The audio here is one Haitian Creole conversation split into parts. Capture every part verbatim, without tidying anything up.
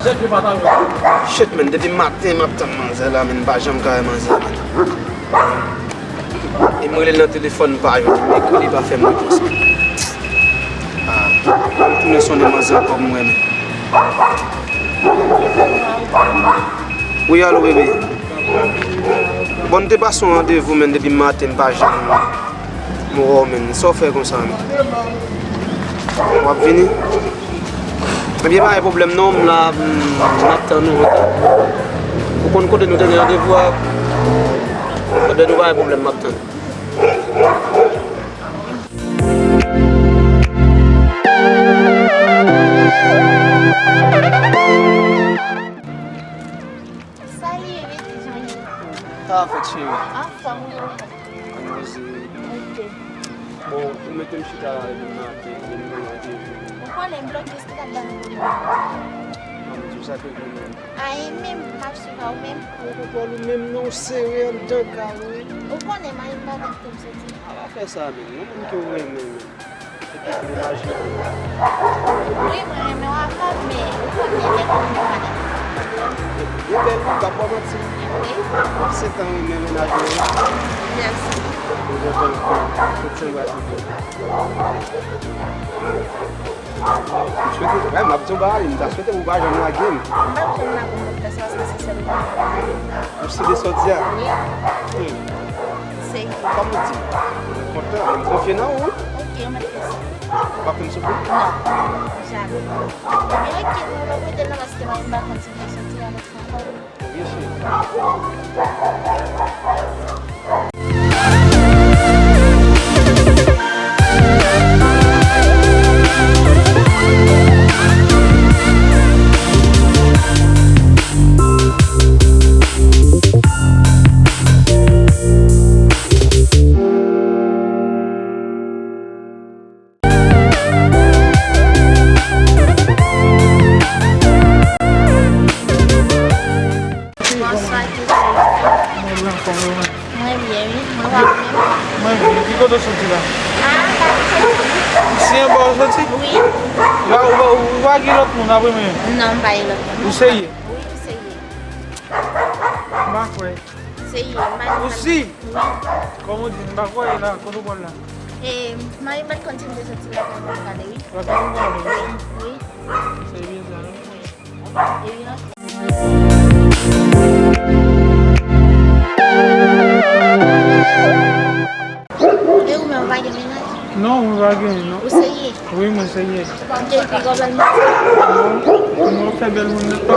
Shit, man, depi maten m ap tann manzè la, men m pa janm ka wè manzè, man. E m rele l nan telefòn, m pa jwenn li, m ekri li, li pa fè m repons. Ah, m tounen sonnen manzè ankò pou m wè, men. Wi, alo, bebe. Bon, m te pase yon randevou, men depi maten, m pa janm m wè w, men. Sa w fè konsa, men? W ap vini? Ebyen, pa gen pwoblèm non, m la, m, m ap tann ou. Ou konn kote nou te gen randevou a? Ebyen, nou pa gen pwoblèm, m ap tann ou. Sa ye, wi, jan ye. Sa ap fèt, cheri? Anfòm, wi, wi. Ann koze. Ok. Bon, ou mete m chita la depi maten, depi maten. Ou konnen blokis ki t ap ban m pwoblèm. Manmi, di w sa k regle menm. A, e menm, m ap swiv a ou menm. Mwen konprann ou menm non, ou sere anndan kay ou wi. Ou konnen, mari m pa vle kite m soti. A, pa fè sa menm, yon moun ke w renmen menm. Epi pou mennaj li. Wi, mwen renmen w avè l, men ou konnen lè moun yo pa gen pwoblèm. Li bèl wi, m p ap ba w manti. Wi. M ap sentan renmen mennaj mwen wi. Mèsi. M kontan anpil. Tout sa va tou byen. M swete, wè, m ap di w bagay, m ta swete pou w pa janm lage m. M p ap janm lage w, m ap fè sa, paske se sèl ou mwen. Ou sou de sòti a? Wi. Hmm. Serye. Kòm ou di, mwen kontan, mwen konfye nan ou wi. Ok, mwen fè sa. Ou pa konn soufri? Non, jamè. Ebyen, ok, mwen va mete l nan paske mwen pa konn si mwen soti avèk sa ankò. Byen si. Bonswa, Kevin. Mwen byen, kòman w ye? Mwen byen, wi. Mwen pa byen. Mwen byen. Ki kote w soti la? Ah, pa gen kote. Isi anba w soti? Wi. Ou pa, ou pa, ou pa gen lòt moun apre mwen? Non, m pa gen lòt moun. Ou serye? Wi, m serye. M pa kwè. Serye, m pa gen. Ou si? Wi. Kòm ou di, m pa kwè la, kote w pral la? E, mari m pa t konn si m te soti lakay pou m prale, wi. Lakay pou w prale, wi? Wi. Se byen sa, non? Wi. E byen. E ou menm, ou pa gen mennaj? Non, mwen pa gen, non. Ou serye? Wi, mwen serye. Ou gen pi gwo bèl moun? Non, mwen fè bèl moun nan pa.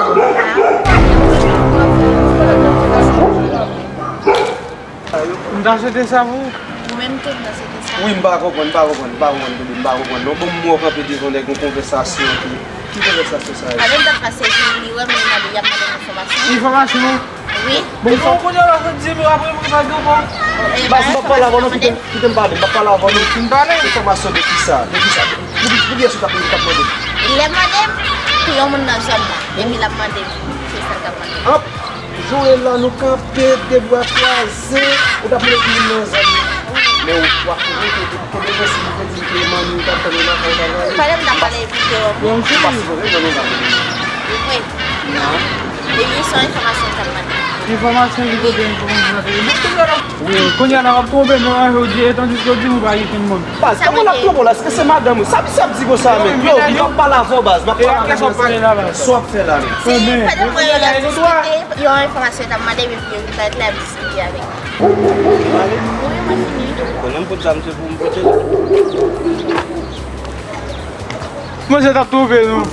Ah. M ta swete sa pou ou. Ou menm tou, m ta swete sa. Wi, m pa konprann, m pa konprann, m pa konprann, bebe, m pa konprann. Non, bon, m wè w kanpe devan nèg, yon konvèsasyon ki, ki konvèsasyon sa ye? Avèk dat pase, li wè m, li mande, y ap mande m enfòmasyon. Enfòmasyon? Wi. Bon, bon, kounye a la, fè di m, apre, mwen pa di ankò. Baz, m p ap pale avè w non, kite m, kite m pale, m p ap pale avè w non. Fin pale. Enfòmasyon de kisa? De kisa? Pou, pou kiyès ou t ap, t ap mande? Li mande m pou yon moun nan zòn nan, epi l ap mande m, se sa l t ap mande m. An, Joel la, nou kanpe, de bra kwaze, ou t ap mande pou moun nan zòn nan. Men ou, w ap fè, ou kenbe prensip, ou di ke manmi w t ap tann ou lakay ou t ap pale. Fale m t ap pale epi te wè m. Ou pa sipoze jwenn yon bagay. Wi. Non. Epi se yon enfòmasyon k ap mande. Enfòmasyon ki kote enfòmasyon sa te ye? Bon, kounye a la, kounye a la, w ap twonpe non, an, jodi, e tandiske w di m ou pa gen moun. Baz, kòman l ap twonpe w la? Èske se madanm ou? Sa misye ap di konsa menm? Yo, m p ap pale avè w, baz. M ap pale avè w. Sa w ap fè la menm? Se pandan mwen yo ap diskite, yon enfòmasyon t ap mande, epi yo vin parèt la, y ap diskite avèk mwen. Wi, mwen fini. Konnen m pot zam se pou m pote l. Mwen se t ap twonpe nou.